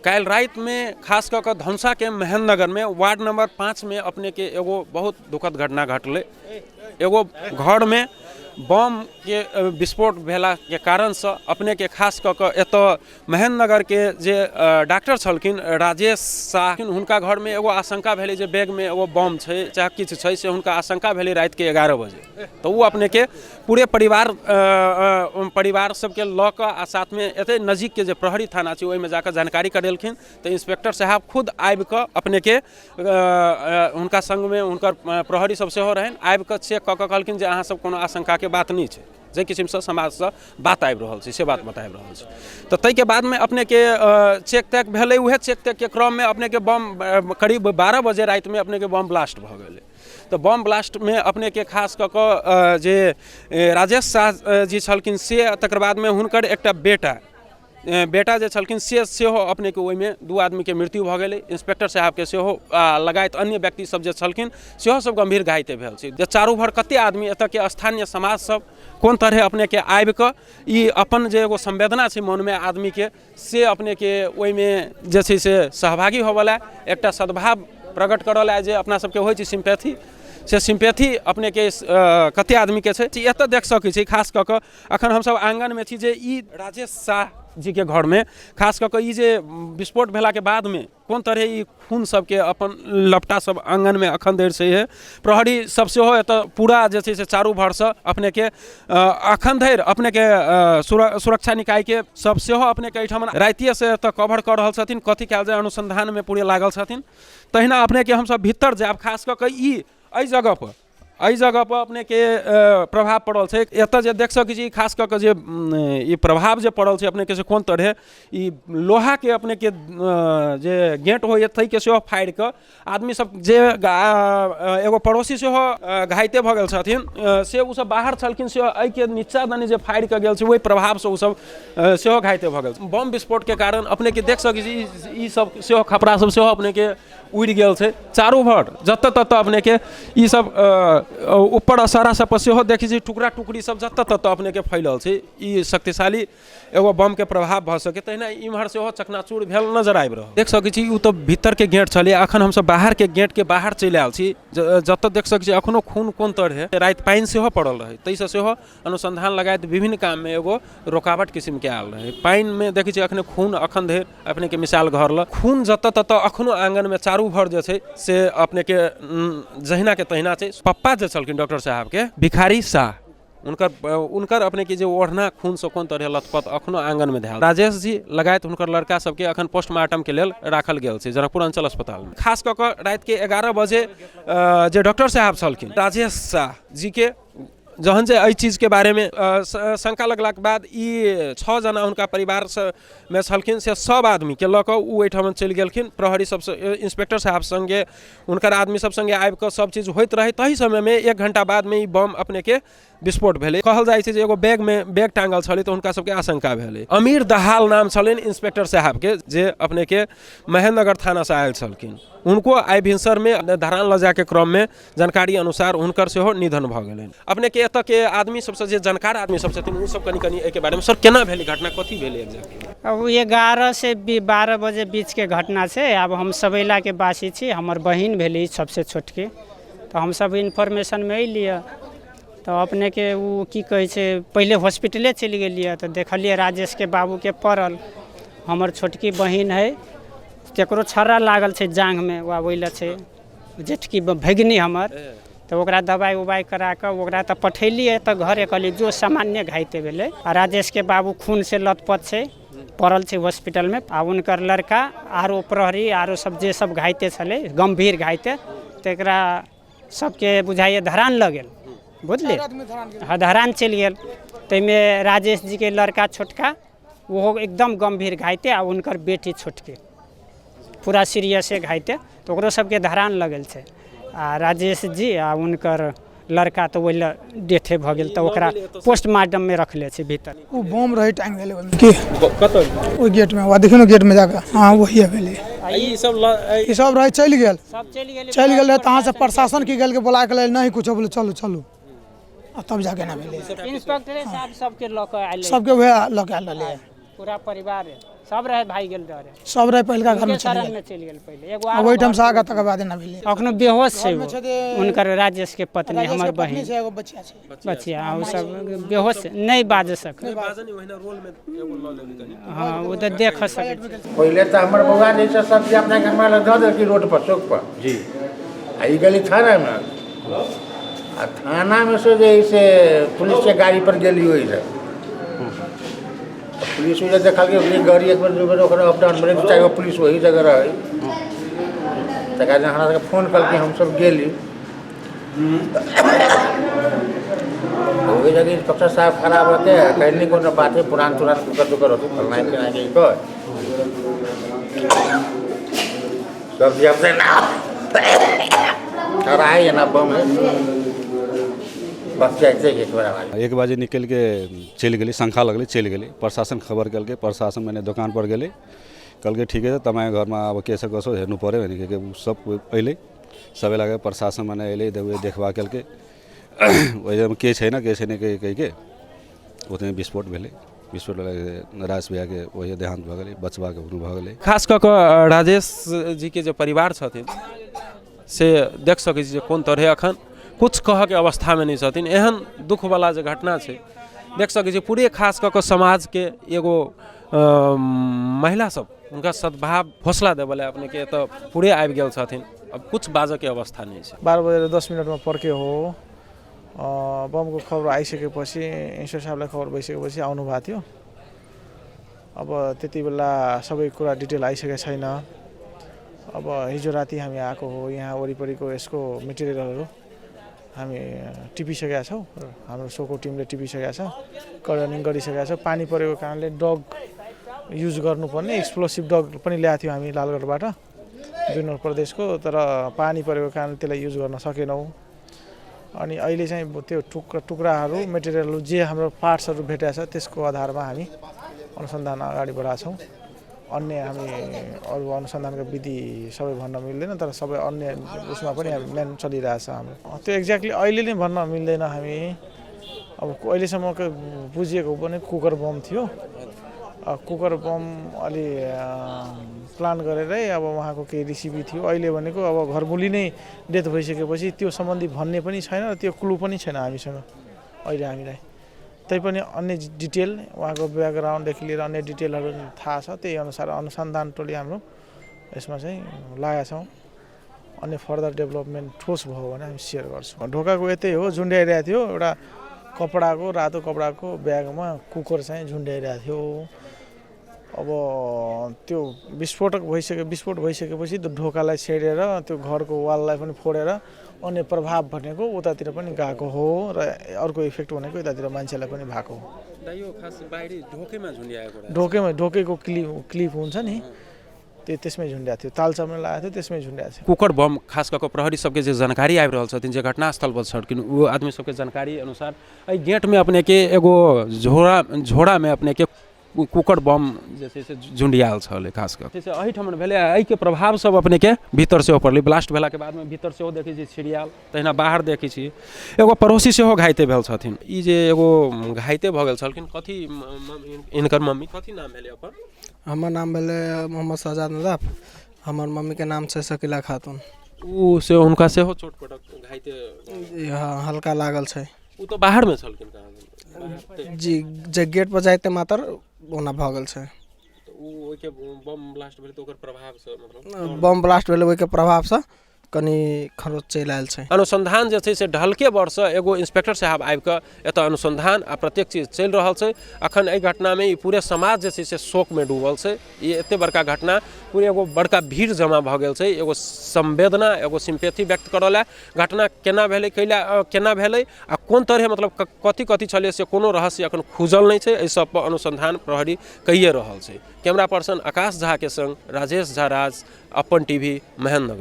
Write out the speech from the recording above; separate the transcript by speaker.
Speaker 1: काल्हि रातिमे खास कऽ कऽ धनुषाके महेन्द्रनगरमे वार्ड नंबर 5मे अपनेके एगो बहुत दुखद घटना घटलै। एगो घरमे बमके विस्फोट भेलाके कारणसँ अपनेके खास कऽ कऽ एतऽ महेन्द्रनगरके जे डॉक्टर छलखिन राजेश शाह, हुनका घरमे एगो आशंका भेलै जे बैगमे एगो बम छै चाहे किछु छै, से हुनका आशंका भेलै रातिके 11 बजे। तऽ ओ अपनेके पूरे परिवार सबके लऽ कऽ आ साथमे एतै नजीकके जे प्रहरी थाना छै ओहिमे जाकऽ जानकारी करेलखिन। तऽ इंस्पेक्टर साहब खुद आबिकऽ अपनेके हुनका सङ्गमे हुनकर प्रहरी सब सेहो रहनि, आबिकऽ चेक कऽ कऽ कहलखिन जे अहाँ सब कोनो आशंकाके बात नहि छै, जाहि किसिमसँ समाजसँ बात आबि रहल छै से बात बताबि रहल छै। तऽ ताहिके बादमे अपनेके चेक तेक भेलै। उएह चेक तेकके क्रममे अपनेके बम करीब 12 बजे रातिमे अपनेके बम ब्लास्ट भऽ गेलै। तऽ बम ब्लास्टमे अपनेके खास कऽ कऽ जे राजेश शाह जी छलखिन से, तकर बादमे हुनकर एकटा बेटा जे छलखिन से सेहो अपनेके ओहिमे 2 आदमीके मृत्यु भऽ गेलै। इंस्पेक्टर साहबके सेहो लगायत अन्य व्यक्ति सब जे छलखिन सेहो सब गम्भीर घायल भेल छै। जे चारू भर कते आदमी एतऽके स्थानीय समाज सब कोन तरहे अपनेके आबिकऽ ई अपन जे एगो संवेदना छै मनमे आदमीके से अपनेके ओहिमे जे छै से सहभागी होबऽला एकटा सद्भाव प्रकट करऽ लए जे अपना सबके होइ छै सिम्पैथी, से सिम्पैथी अपनेके कते आदमीके छै एतऽ देख सकै छी। खास कऽ कऽ अखन हमसब आङ्गनमे छी जे ई राजेश शाह जीके घरमे खास कऽ कऽ ई जे विस्फोट भेलाके बादमे कोन तरहे ई खून सबके अपन लपटा सब आङ्गनमे अखन धरि छैहे। प्रहरी सब सेहो एतऽ पूरा जे छै से चारू भरसँ अपनेके अखन धरि अपनेके सुरक्षा निकायके सब सेहो अपनेके एहिठाम रातिएसँ एतऽ कवर कऽ रहल छथिन, कथी कयल जाय अनुसन्धानमे पूरे लागल छथिन। तहिना अपनेके हमसब भीतर जायब, खास कऽ कऽ ई एहि जगहपर अपनेके प्रभाव पड़ल छै। एतऽ जे देख सकै छी खास कऽ कऽ जे ई प्रभाव जे पड़ल छै अपनेके से कोन तरहे ई लोहाके अपनेके जे गेट होइए ताहिके सेहो फाड़ि कऽ आदमी सब जे एगो पड़ोसी सेहो घायते भऽ गेल छथिन, से ओ सब बाहर छलखिन, से एहिके नीचा दने जे फाड़ि कऽ गेल छै ओहि प्रभावसँ ओ सब सेहो घायते भऽ गेल। बम विस्फोटके कारण अपनेके देख सकै छी ई सब सेहो खपरा सब सेहो अपनेके उड़ि गेल छै चारू भर जतऽ ततऽ अपनेके ई सब ऊपर असारा सब पर सेहो देखै छी टुकड़ा टुकड़ी सब जतऽ ततऽ अपनेके फैलल छै। ई शक्तिशाली एगो बमके प्रभाव भऽ सकै। तहिना इम्हर सेहो चकनाचूर भेल नजर आबि रहल देख सकै छी। ओ तऽ भीतरके गेट छलै, अखन हमसब बाहरके गेटके बाहर चलि आयल छी। जतऽ देख सकै छी अखनो खून कोन तरहे, राति पानि सेहो पड़ल रहै ताहिसँ सेहो अनुसन्धान लगायत विभिन्न काममे एगो रोकावट किसिमके आयल रहै। पानिमे देखै छियै अखने खून अखन धरि अपनेके मिसाल घर लग खून जतऽ ततऽ अखनो आङ्गनमे चारू भर जे छै से अपनेके जहिनाके तहिना छै। पप्पा जे छलखिन डॉक्टर साहबके भिखारी शाह, हुनकर अपनेके जे ओढ़ना खूनसँ कोन तरहे लथपथ अखनो आङ्गनमे धयल। राजेश जी लगायत हुनकर लड़का सबके अखन पोस्टमार्टमके लेल राखल गेल छै जनकपुर अञ्चल अस्पतालमे। खास कऽ कऽ रातिके 11 बजे जे डॉक्टर साहब छलखिन राजेश शाह जीके जहन जे एहि चीजके बारेमे शङ्का लगलाके बाद ई 6 जना हुनका परिवारसँ मे छलखिन से सब आदमीके लऽ कऽ ओ एहिठाम चलि गेलखिन। प्रहरी सबसँ इंस्पेक्टर साहब सङ्गे हुनकर आदमी सब सङ्गे आबि कऽ सब चीज होइत रहै। ताहि समयमे 1 घण्टा बादमे ई बम अपनेके विस्फोट भेलै। कहल जाइ छै जे एगो बैगमे बैग टाँगल छलै तऽ हुनका सबके आशंका भेलै। अमीर दहाल नाम छलनि इंस्पेक्टर साहबके जे अपनेके महेन्द्रनगर थानासँ आयल छलखिन, हुनको आइ भिनसरमे धरान लऽ जायके क्रममे जानकारी अनुसार हुनकर सेहो निधन भऽ गेलनि। अपनेके एतऽके आदमी सबसँ जे जानकार आदमी सब छथिन ओ सब कनि कनि एहिके बारेमे सर केना भेलै घटना, कथी भेलै एक्जैक्टली?
Speaker 2: अब 11 से 12 बजे बीचके घटना छै। आब हम सबैलाके वासी छी, हमर बहिन भेली सबसँ छोटकी, तऽ हमसब इन्फॉर्मेशनमे अयलियै तऽ अपनेके ओ की कहै छै पहिले हॉस्पिटले चलि गेलियै तऽ देखलियै राजेशके बाबूके पड़ल। हमर छोटकी बहिन हइ तकरो छर्रा लागल छै जाँघमे, वा ओहि लए छै जेठकी भगिनी हमर, तऽ ओकरा दबाइ उबाइ करा कऽ ओकरा तऽ पठेलियै तऽ घरे कहलियै जो सामान्य घाइते भेलै। आ राजेशके बाबू खूनसँ लथपथ छै, पड़ल छै हॉस्पिटलमे। आ हुनकर लड़का आरो प्रहरी आरो सब जे सब घाइते छलै गम्भीर घाइते, तकरा सबके बुझाइए धरान लऽ गेल, बुझलियै, हँ धरान चलि गेल। ताहिमे राजेश जीके लड़का छोटका ओहो एकदम गम्भीर घाइते आ हुनकर बेटी छोटकी पूरा सीरियसे घाइते, तऽ ओकरो सबके धरान लगल छै। आ राजेश जी आ हुनकर लड़का तऽ ओहि लए डेथे भऽ गेल, तऽ ओकरा पोस्टमार्टममे रखले छै भीतर।
Speaker 3: ओ बम रहै टाँगि देले ओहिमे की
Speaker 1: कतऽ?
Speaker 3: ओहि गेटमे, वएह देखियौ ने गेटमे जाकऽ, हँ वही भेलै।
Speaker 1: ई सब
Speaker 3: ई सब रहै चलि गेल,
Speaker 2: सब चलि गेलै,
Speaker 3: चलि गेल रहै तऽ अहाँसँ प्रशासन की गेल बोला के लेल नहि कुछो बोले चलू चलू, आ तब जाके एना भेलै।
Speaker 2: इंस्पेक्टरे साहब सबके लऽ कऽ आयल,
Speaker 3: सबके वएह लऽ के आयल रहलै।
Speaker 2: पूरा परिवार सब रहे भागि गेल डरे।
Speaker 3: सब रहे पहिलका घरमे
Speaker 2: हुनके
Speaker 3: चलि गेल।
Speaker 2: शरणमे चलि गेल पहिले एगो
Speaker 3: आ
Speaker 2: आरो
Speaker 3: ओहिठाम
Speaker 2: घर
Speaker 3: से आगाँ तकर बाद एना भेलै।
Speaker 2: अखनो बेहोश छै
Speaker 3: घरमे
Speaker 2: ओ।
Speaker 3: छै जे-
Speaker 2: हुनकर राजेश के पत्नी
Speaker 3: राजेश
Speaker 2: हमर
Speaker 3: के पत्नी
Speaker 2: बहिन
Speaker 3: छै, एगो बचिया छै।
Speaker 2: बचिया ओ सब बेहोश छै, नहि बाजि सकै।
Speaker 1: बाजनी ओहिना रोलमे एगो लऽ लेली कनि।
Speaker 2: हँ ओ तऽ देख सकै छै।
Speaker 4: पहिले तऽ हमर बौआ जे छै सब्जी अपना के हमरा लग दऽ देलकै रोड पर चौक पर
Speaker 1: जी।
Speaker 4: आ ई गेली थानामे आ थानामे से जे है से पुलिसके गाड़ी पर गेली ओहि से पुलिस जे देखलकै ओकरे गाड़ी एक बेर दू बेर ओकरा अप डाउन भेलै, दू चारि गो पुलिस ओही जगह रहै। तकर बाद हमरा सबके फोन केलकै, हमसब गेली। ओहि जगह इंस्पेक्टर साहब खड़ा होके कहनी कोनो बात है पुरान तुरान कुकर तुकर होते फलना चिलना के कर सब जब से ना है ना बम है बस जाइते एक बार आवाज।
Speaker 5: 1 बजे निकलि के चलि गेलै, शंखा लगलै चलि गेलै। प्रशासन खबर केलकै, प्रशासन मने दोकान पर गेलै, कहलकै ठीके छै तपाईँ घरमा अब के छ कसो हेर्नु पऱ्यो भने के के सब अइलै, सबै लाग्यो प्रशासन मने अइलै देखबा केलकै। ओहिमे के छैन के छैन के कहि के ओतने विस्फोट भेलै। विस्फोट भेलै राजेश भैयाके ओहि देहान्त भऽ गेलै, बचबाके हुनु भऽ गेलै।
Speaker 1: खास कऽ कऽ राजेश जीके जे परिवार छथिन से देख सकै छी जे कोन तरहे अखन कुछ कहऽके अवस्थामे नहि छथिन। एहन दुखवला जे घटना छै देख सकै छी पूरे खास कऽ कऽ समाजके एगो महिला सब हुनका सद्भाव हौसला देबऽ अपनेके एतऽ पूरे आबि गेल छथिन। अब कुछ बाजऽके अवस्था नहि छै।
Speaker 6: 12:10 पड्क्यो हो। बमको खबर आइसकेपछि इन्सपेक्टर साहबलाई खबर भइसकेपछि आउनु भएको थियो। अब त्यति बेला सबै कुरा डिटेल आइसकेको छैन। अब हिजो राति हामी आएको हो। यहाँ वरिपरिको यसको मेटेरियलहरू हामी टिपिसकेका छौँ, हाम्रो सोको टिमले टिपिसकेका छ, कर्डनिङ गरिसकेका छौँ। पानी परेको कारणले डग युज गर्नुपर्ने एक्सप्लोसिभ डग पनि ल्याएको थियो हामी लालगढबाट 2 नम्बर प्रदेशको, तर पानी परेको कारणले त्यसलाई युज गर्न सकेनौँ। अनि अहिले चाहिँ त्यो टुक्राहरू मेटेरियलहरू जे हाम्रो पार्ट्सहरू भेटेको छ त्यसको आधारमा हामी अनुसन्धान अगाडि बढाएको छौँ। अन्य हामी अरू अनुसन्धानको विधि सबै भन्न मिल्दैन, तर सबै अन्य उसमा पनि हामी म्यान चलिरहेछ हाम्रो। त्यो एक्ज्याक्टली अहिले नै भन्न मिल्दैन। हामी अब अहिलेसम्मको बुझिएको पनि कुकर बम थियो। कुकर बम अलि प्लान गरेरै अब उहाँको केही रेसिपी थियो। अहिले भनेको अब घरमुली नै डेथ भइसकेपछि त्यो सम्बन्धी भन्ने पनि छैन र त्यो क्लु पनि छैन हामीसँग अहिले हामीलाई। तैपनि अन्य डिटेल उहाँको ब्याकग्राउन्डदेखि लिएर अन्य डिटेलहरू थाहा छ, त्यही अनुसार अनुसन्धान टोली हाम्रो यसमा चाहिँ लागेका छौँ। अन्य फर्दर डेभलपमेन्ट ठोस भयो भने हामी सेयर गर्छौँ। ढोकाको यतै हो, झुन्ड्याइरहेको थियो एउटा कपडाको रातो कपडाको ब्यागमा कुकर चाहिँ झुन्ड्याइरहेको थियो। अब त्यो विस्फोट भइसकेपछि त्यो ढोकालाई छेडेर त्यो घरको वाललाई पनि फोडेर अन्य प्रभाव भनेको उतातिर पनि गएको हो र अर्को इफेक्ट भनेको यतातिर मान्छेलाई पनि भएको हो। ढोकैमा ढोकैको क्लिप हुन्छ नि त्यसमै झुन्ड्याएको थियो, तालचामा लागेको थियो त्यसमै झुन्ड्याएको थियो।
Speaker 1: कुकर बम खास कऽ कऽ प्रहरी सबके जे जानकारी आबि रहल छथिन जे घटनास्थल पर छलखिन ओ आदमी सबके जानकारी अनुसार एहि गेटमे अपनेके एगो झोरामे अपनेके कुकर बम जे छै से झुंडियाल छलै। खास कऽ से एहिठाम भेलै, एहिके प्रभाव सब अपनेके भीतर सेहो पड़लै। ब्लास्ट भेलाके बादमे भीतर सेहो देखै छी छिड़ियाल, तहिना बाहर देखै छी एगो पड़ोसी सेहो घाइते भेल छथिन। ई जे एगो घाइते भऽ गेल छलखिन कथी इनकर मम्मी कथी नाम भेलै अपन?
Speaker 7: हमर नाम भेलै मोहम्मद शहजाद नदाफ, हमर मम्मीके नाम छै शकीला खातून।
Speaker 1: ओ से हुनका सेहो चोट पटक घाइते?
Speaker 7: हँ, हल्का लागल छै।
Speaker 1: ओ तऽ बाहरमे छलखिन कहाँ?
Speaker 7: जी, जे गेट पर जाइते मात्र ओना भऽ गेल छै।
Speaker 1: ओ ओहिके बम ब्लास्ट भेलै तऽ ओकर प्रभावसँ मतलब
Speaker 7: बम ब्लास्ट भेलै ओहिके प्रभावसँ कनि खरोच चलि आयल छै।
Speaker 1: अनुसंधान जे छै से ढलके बरसँ एगो इंस्पेक्टर साहब आबि कऽ एतऽ अनुसंधान आ प्रत्येक चीज चलि रहल छै। अखन एहि घटनामे ई पूरे समाज जे छै से शोकमे डूबल छै। ई एते बड़का घटना पूरे एगो बड़का भीड़ जमा भऽ गेल छै, एगो संवेदना एगो सिम्पैथी व्यक्त करऽ लए। घटना केना भेलै, कैला केना भेलै आ कोन तरहे मतलब कथी कथी छलै से कोनो रहस्य अखन खुजल नहि छै। एहि सब पर अनुसंधान प्रहरी कइए रहल छै। कैमरा पर्सन आकाश झा के संग राजेश झा राज, अपन टीवी, महेंद्रनगर।